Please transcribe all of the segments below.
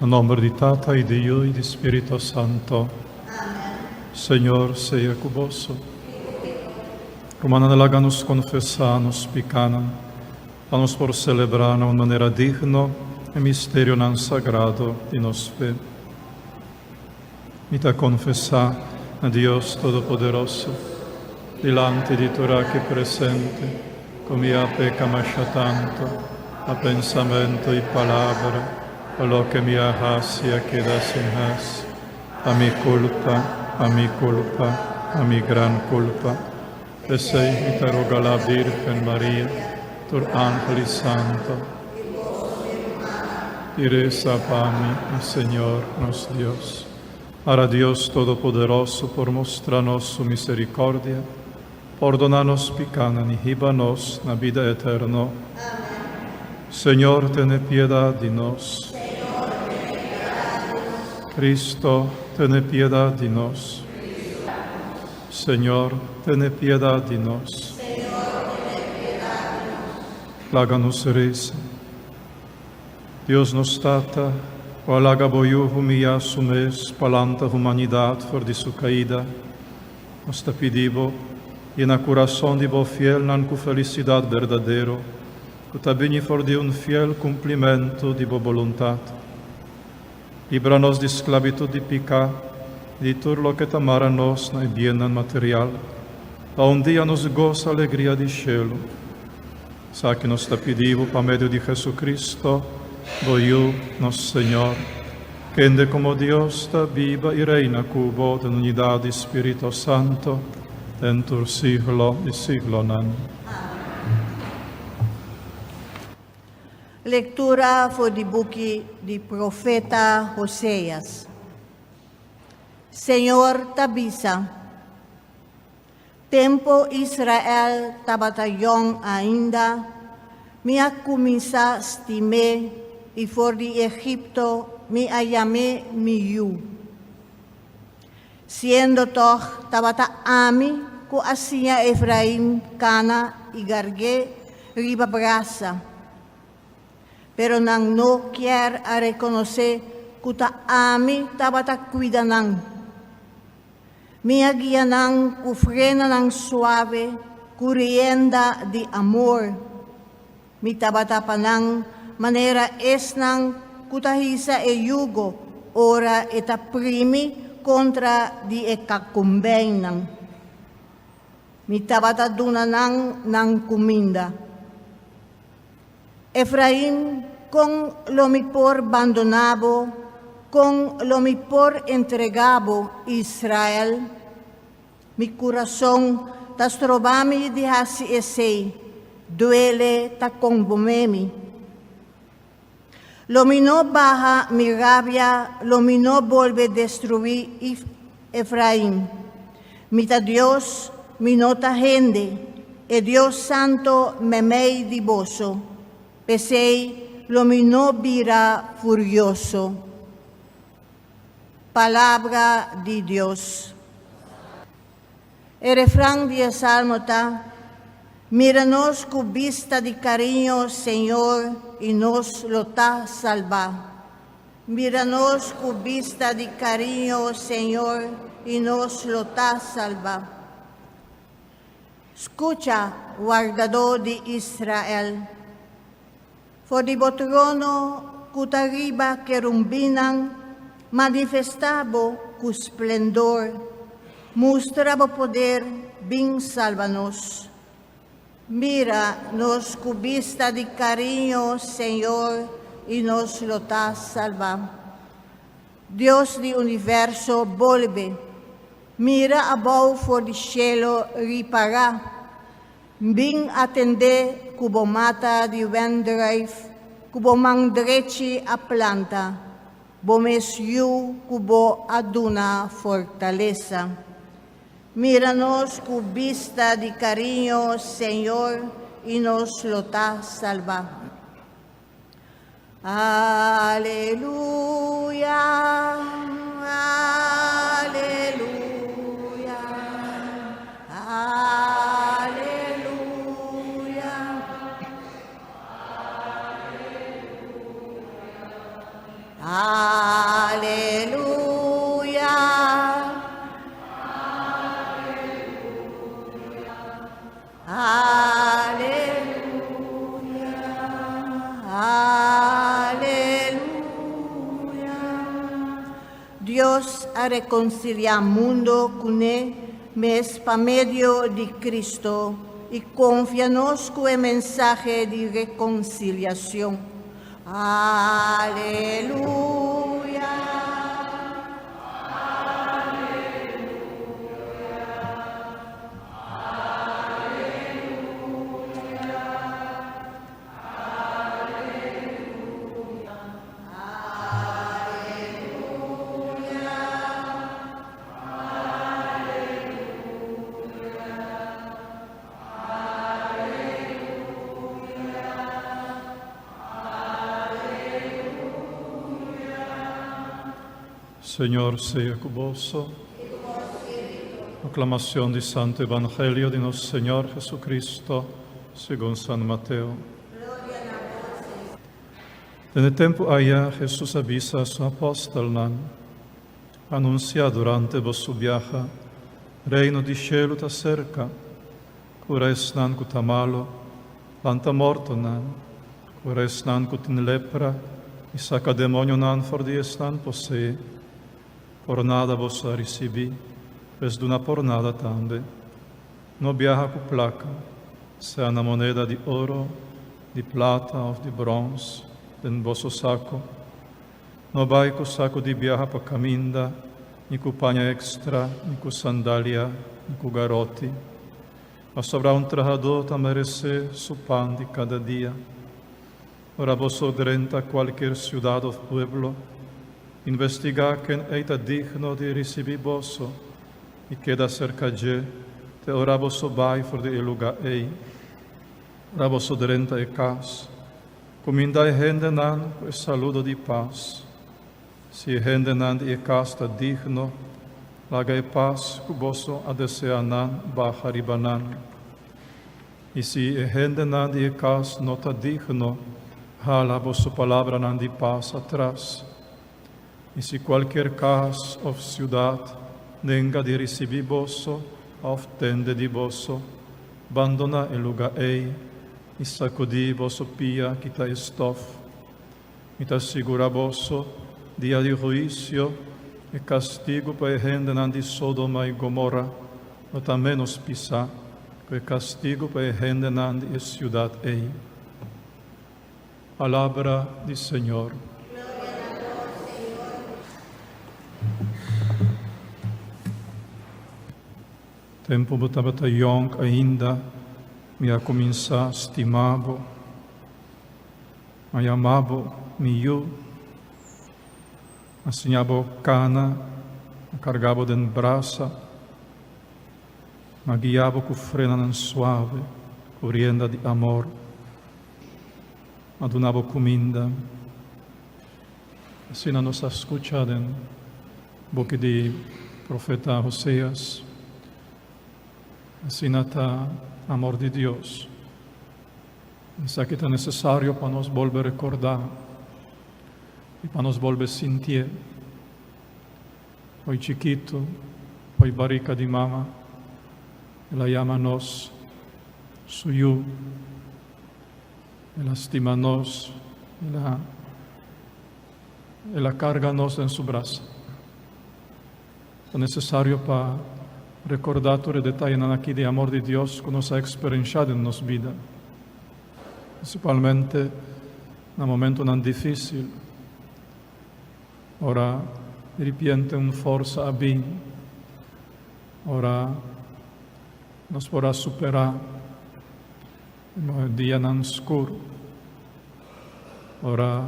Na nomber di Tata y di Yu y di Spirito Santo. Señor sea cu boso. Rumannan, laga nos confesa nos picanan, pa nos por celebra na un manera digno e misterionan sagrado di nos fe. Mi ta confesa na Dios Todopoderoso, dilanti di tur aki presente, cu mi a peca masha tanto, na pensamento y palabra, pa loke mi a haci a keda sin haci, pa mi culpa, pa mi culpa, pa mi gran culpa. P'esey mi ta roga la Virgen Maria, tur angel y santo, y reza pa mi na Señor nos Dios. Ara Dios Todopoderoso por mustra nos su misericordia, pordona nos picanan y hiba nos na bida eterno. Señor, tene piedad di nos. Cristo, tene piedad di nos. Señor, tene piedad di nos. Laga nos resa. Dios nos Tata, ku a laga bo Yu humiyá su mes pa lanta humanidat for di su kaida, nos ta pidi bo, yena kurason di bo fielnan ku felisidat berdadero, ku ta bini for di un fiel kumplimentu di bo boluntat. Libra nos di sklabitut di piká i di tur loke ta mara nos na e biennan material, pa un dia nos gosa alegria di shelu. Esaki nos ta pidi bo pa medio di Jesucristo, bo Yu, nos Señor, kende komo Dios ta biba i reina ku bo den unidat di Spirito Santo, den tur siglo di siglonan. Lectura for di buki di profeta Hoseas. Señor ta bisa, Tempo Israel tabata yong ainda, mi a cuminsa stim'é i for di Egipto mi a yam'é mi yu. Siendo tòg tabata ami ku a siña Efraim kana i garg'é riba brasa. Pero nan no kier a rekonosé ku ta ami tabata kuida nan. Mi a guia nan ku frenanan suave, ku rienda di amor. Mi tabata pa nan manera esnan ku ta hisa e yugo ora e ta primi kontra di e kakumbeinnan. Mi tabata duna nan nan kuminda. Efraim, kon lo mi por bandoná bo, kon lo mi por entregá bo, Israel? Mi kurason ta stroba mi di hasi esei, duele ta konbomé mi. Lo mi no baha mi rabia, lo mi no bolbe destruí Efraim. Mi ta Dios, mi no ta hende, e Dios Santo meimei di boso. P'esei lo mi no bira furioso. Palabra di Dios. E refran di e salmo ta, Mira nos ku bista di kariño, Señor, i nos lo ta salbá. Mira nos ku bista di kariño, Señor, i nos lo ta salbá. Skucha, wardadó di Israel. For di bo trono ku ta riba kerumbinnan, manifestá bo ku splendor. Mustra bo poder, bin salba nos. Mira nos ku bista di kariño, Señor, i nos lo ta salbá. Dios di universo, bolbe. Mira abou for di shelu, ripará. Bin atendé ku bo mata di wendruif ku bo man drechi a planta, bo mes yu ku bo a duna fortalesa. Mira nos ku bista di kariño, Señor, i nos lo ta salbá. Aleluya, aleluya, aleluya. Aleluya. Aleluya. Aleluya. Dios a reconcilia mundo cune mes pa medio di Cristo y confia nos cu e mensahe di reconciliacion. Aleluya. Señor sea cu boso. Proclamación di Santo Evangelio di nos Señor Jesucristo, segun San Mateo. Den e tempu aya Jesus a bisa su apostelnan, Anuncia durante boso biaha, Reino di shelu ta serka. Kura esnan ku ta malu, lanta mortonan, kura esnan ku tin lepra i saka demonionan for di esnan poseé. Por nada boso a risibí, pues duna por nada tambe. No biaha ku plaka, sea na moneda di oro, di plata òf di bròns, den boso saku. No bai ku saku di biaha pa kaminda, ni ku paña ekstra, ni ku sandalia, ni ku garoti. Pasobra un trahadó ta meresé su pan di kada dia. Ora boso drenta kualkier siudat òf pueblo, investigá ken ei ta digno di risibí boso i keda serka dje te ora boso bai for di e lugá ei. Ora boso drenta e kas, Kuminda e hendenan ku e saludo di pas. Si e hendenan di e kas ta digno, laga e pas ku boso a deseá nan baha riba nan. I si e hendenan di e kas no ta digno, hala boso palabranan di pas atras. I si kualkier kas òf siudat nenga di risibí boso òf tende di boso, bandoná e lugá ei i sakudí boso pia kita e stòf. Mi ta sigurá boso, dia di huisio, e kastigu pa e hendenan di Sodoma i Gomora lo ta ménos pisá ku e kastigu pa e hendenan di e siudat ei. Palabra di Señor. Tempu bo tabata yong ainda, mi a kuminsá stima bo. A yama bo mi yu. A siña bo kana, a karga bo den brasa. A guia bo ku frenanan suave, ku rienda di amor. A duna bo kuminda. Asina nos a skucha den buki di profeta Hoseas. Asina ta amor di Dios. Esaki ta nesesario pa nos bolbe rekordá i pa nos bolbe sintié. Oi chikitu, oi barika di mama, el a yama nos su yu. El a stima nos, el a el a karga nos den su brasa. Ta nesesario pa rekordá tur e detayenan aki di amor di Dios ku nos a eksperenshá den nos bida, prinsipalmente na momentunan difísil, ora diripiente un forsa a bin, ora nos por a superá dianan skur, ora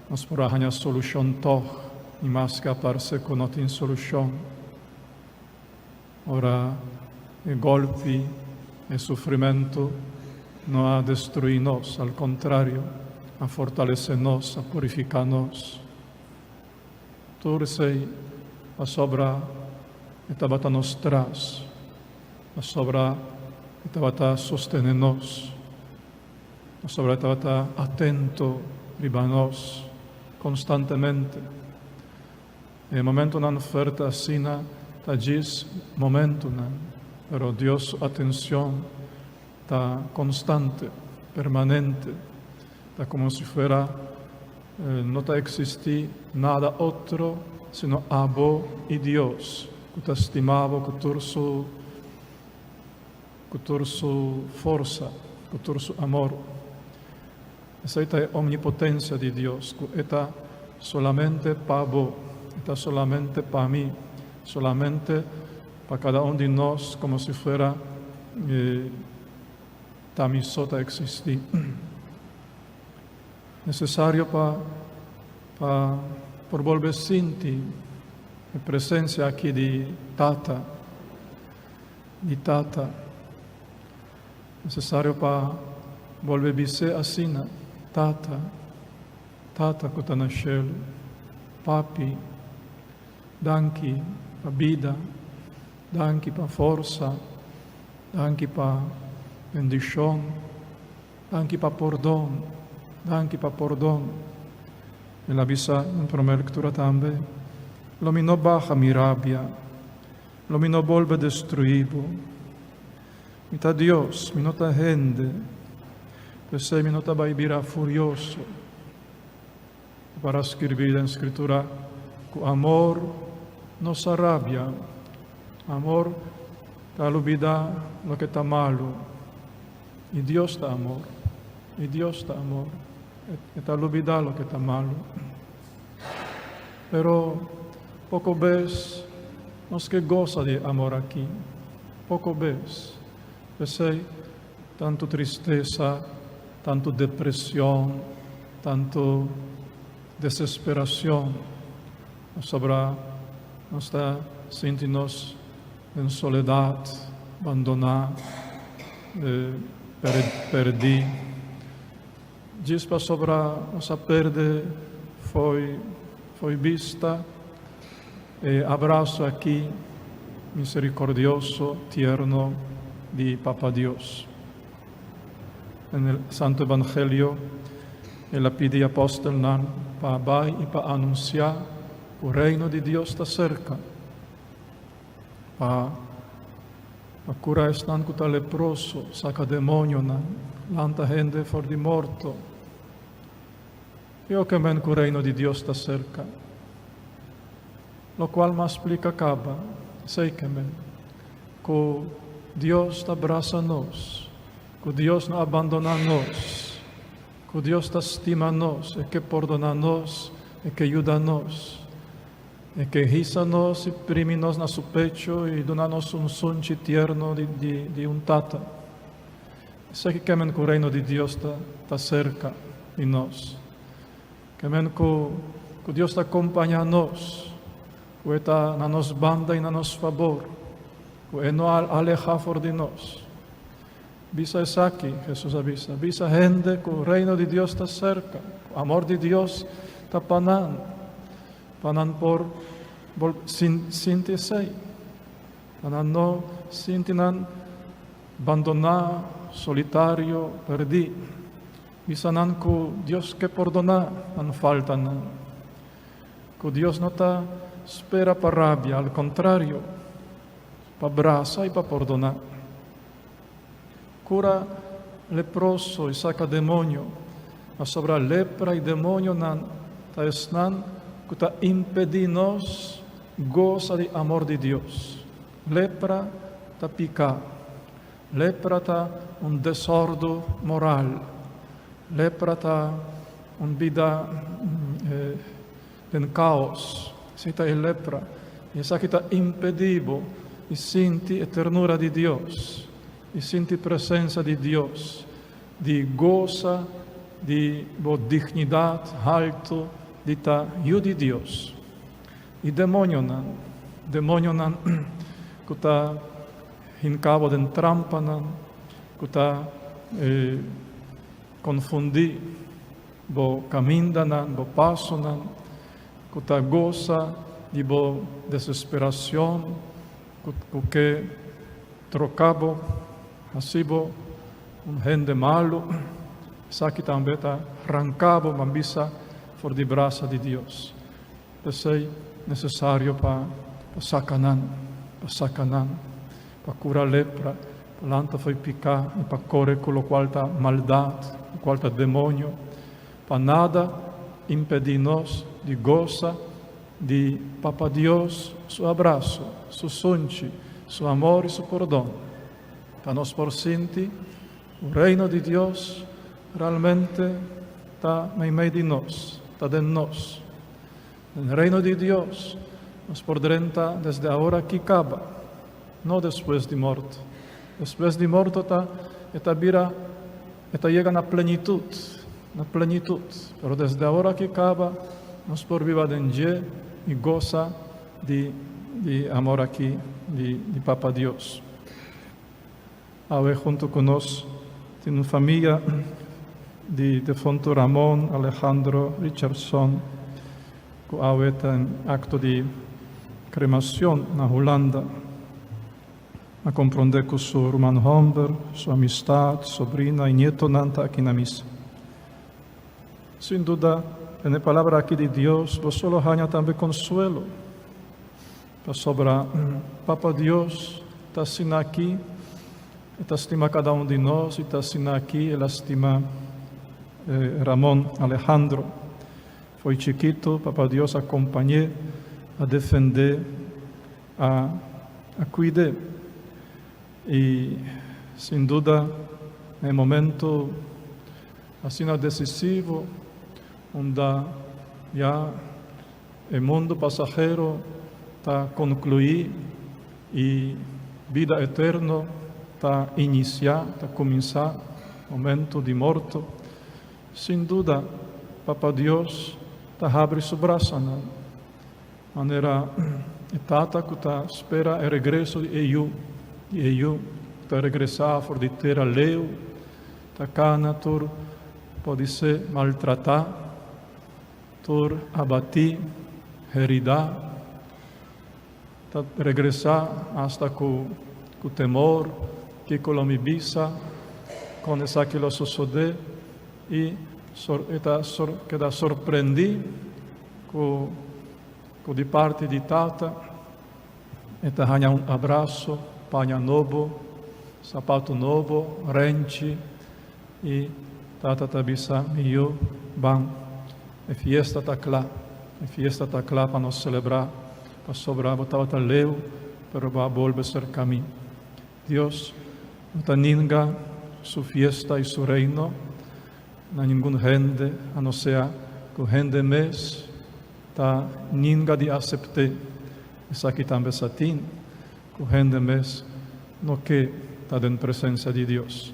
nos por a haña solushon tòg, i maske a parse ku no tin solushon, ora e gòlpi, e sufrimentu no a destruí nos, al kontrario, a fortalesé nos, a purifiká nos. Tur esei pasobra e tabata nos tras, pasobra e tabata sostené nos, pasobra e tabata atento riba nos. konstantemente. E momentonan fuerte asina ta djis momentonan, pero Dios su atencion ta constante, permanente. Ta como si fuera no ta existi nada otro sino abo y Dios cu ta stima bo cu tur su cu tur su forsa, cu tur su amor. Esei ta e omnipotencia di Dios, cu e ta solamente pa bo, e ta solamente pa mi, solamente pa cada un di nos, como si fuera ta mi so ta existi. Necesario pa pa por bolbe sinti e presencia aki di Tata, di Tata. Nesesario pa bolbe bis'é asina, Tata, Tata ku ta na shelu, Papi, danki pa bida, danki pa forsa, danki pa bendishon, danki pa pordon, danki pa pordon. El a bisa den promé lektura tambe, Lo mi no baha mi rabia, lo mi no bolbe destruí bo. Mi ta Dios, mi no ta hende, p'esei mi no ta bai bira furioso. Ta para skirbí den Skritura ku amor no sa rabia, amor ta lubidá loke ta malu. I Dios ta amor, i Dios ta amor, e ta lubidá loke ta malu. Pero poko bes nos ke gosa di e amor aki, poko bes. P'esei tantu tristesa, tantu depresion, tantu desesperacion, pasobra nos ta sinti nos den soledad, bandoná, perdí. Djis pasobra nos a perde fo'i fo'i bista e abraso aki misericordioso, tierno di Papa Dios. Den e Santo Evangelio el a pidi apostelnan pa bai i pa anuncia cu Reino di Dios ta cerca. Pa pa kura esnan ku ta leproso, saka demonionan, lanta hende for di morto. I oke men ku Reino di Dios ta serka. Lokual m'a splika kaba, esei ke men, ku Dios ta brasa nos, ku Dios no a bandoná nos, ku Dios ta stima nos, e ke pordoná nos, e ke yuda nos. E ke hisa nos i primi nos na su pecho i duna nos un sunchi tierno di, di, di un tata. Esaki ke men ku Reino di Dios ta, ta serka di nos. Ke men ku, ku Dios ta kompañá nos, ku E ta na nos banda i na nos fabor, ku E no a alehá for di nos. Bisa esaki, Hesus a bisa, bisa hende ku Reino di Dios ta serka, ku amor di Dios ta pa nan. Pa nan por bol sinti esei, pa nan no sinti nan bandoná, solitario, perdí. Bisa nan ku Dios ke pordoná nan faltanan, ku Dios no ta spera pa rabia, al kontrario, pa brasa i pa pordoná. Kura leproso i saka demonio, pasobra lepra i demonionan ta esnan ku ta impedí nos gosa di amor di Dios. Lepra ta piká. Lepra ta un desòrdu moral. Lepra ta un bida den kaos. Esei ta e lepra. I esaki ta impedí bo di sinti e ternura di Dios, di sinti presensa di Dios, di gosa di bo dignidat haltu di ta yu di Dios. I demonionan, demonionan ku ta hinká bo den trampanan, ku ta konfundí bo kamindanan, bo pasonan, ku ta gosa di bo desesperacion, ku ku ke troka bo, hasi bo un hende malu, esaki tambe ta ranka bo, ban bisa. for di brasa di Dios. P'esei nesesario pa pa saka nan, pa saka nan, pa kura lepra, pa lanta fo'i piká i pa kore ku lokual ta maldat, lokual ta demoño, pa nada impedí nos di gosa di Papa Dios su abraso, su sunchi, su amor i su pordon, pa nos por sinti ku Reino di Dios realmente ta meimei di nos, ta den nos. Den Reino di Dios nos por drenta desde awor aki kaba, no despues di morto. Despues di morto ta e ta bira, e ta yega na plenitut, na plenitut. Pero desde awor aki kaba nos por biba den dje i gosa di di amor aki di di Papa Dios. Awe hunto ku nos tin un famia di defunto Ramon Alejandro Richardson ku awe ta en akto di kremacion na Hulanda. A komprondé ku su ruman hòmber, su amistat, sobrina i nietonan ta aki na misa. Sin duda, den e Palabra aki di Dios bo so lo haña tambe konsuelo. Pasobra Papa Dios ta asina aki, E ta stima kada un di nos i ta asina aki El a stima Ramon Alejandro. Fo'i chikitu Papa Dios a kompañ'é, a defend'é, a a kuid'é. I sin duda na e momento asina desisivo unda ya E mundu pasahero ta konkluí i bida eterno ta inisiá, ta kuminsá, momentu di morto. Sin duda, Papa Dios ta habri su brasanan, manera e tata ku ta spera e regreso di e yu, di e yu ku ta regresá for di tera leu, ta kana tur podisé maltratá. Tur abatí, heridá, ta regresá asta ku ku temor, kiko lo mi bisa, kon esaki lo sosodé, i sor e ta sor keda sorprendí ku ku di parti di Tata e ta haña un abraso, paña nobo, sapatu nobo, renchi, I tata ta bisa, Mi yu, ban, e fiesta ta kla, e fiesta ta kla pa nos selebrá, pasobra bo tabata leu, pero bo a bolbe serka mi. Dios no ta ninga su fiesta i su reino na ningun hende, a no sea ku hende mes ta ninga di asept'é. Esaki tambe sa tin ku hende mes no ke ta den presensia di Dios.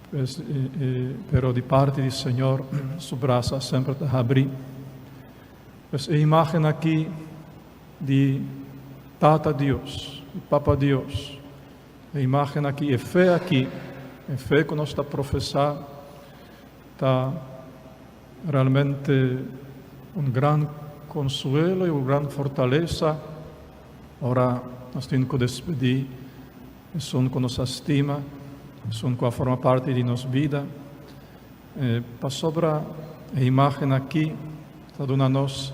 Pues, pero di parti di Señor su brasa semper ta habrí. Pues e imágen aki di Tata Dios, di Papa Dios, e imágen aki, e fe aki, e fe ku nos ta profesá, ta realmente un gran konsuelo i un gran fortalesa ora nos tin ku despedí Esun ku nos a stima, esun ku a forma parti di nos bida. Pasobra e imágen aki ta duna nos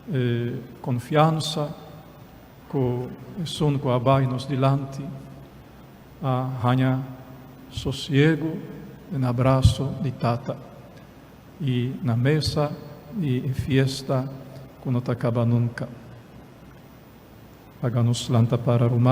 e konfiansa ku esun ku a bai nos dilanti a haña sosiegu den abraso di Tata i na mesa di e fiesta ku no ta kaba nunka. Laga nos lanta para ruman.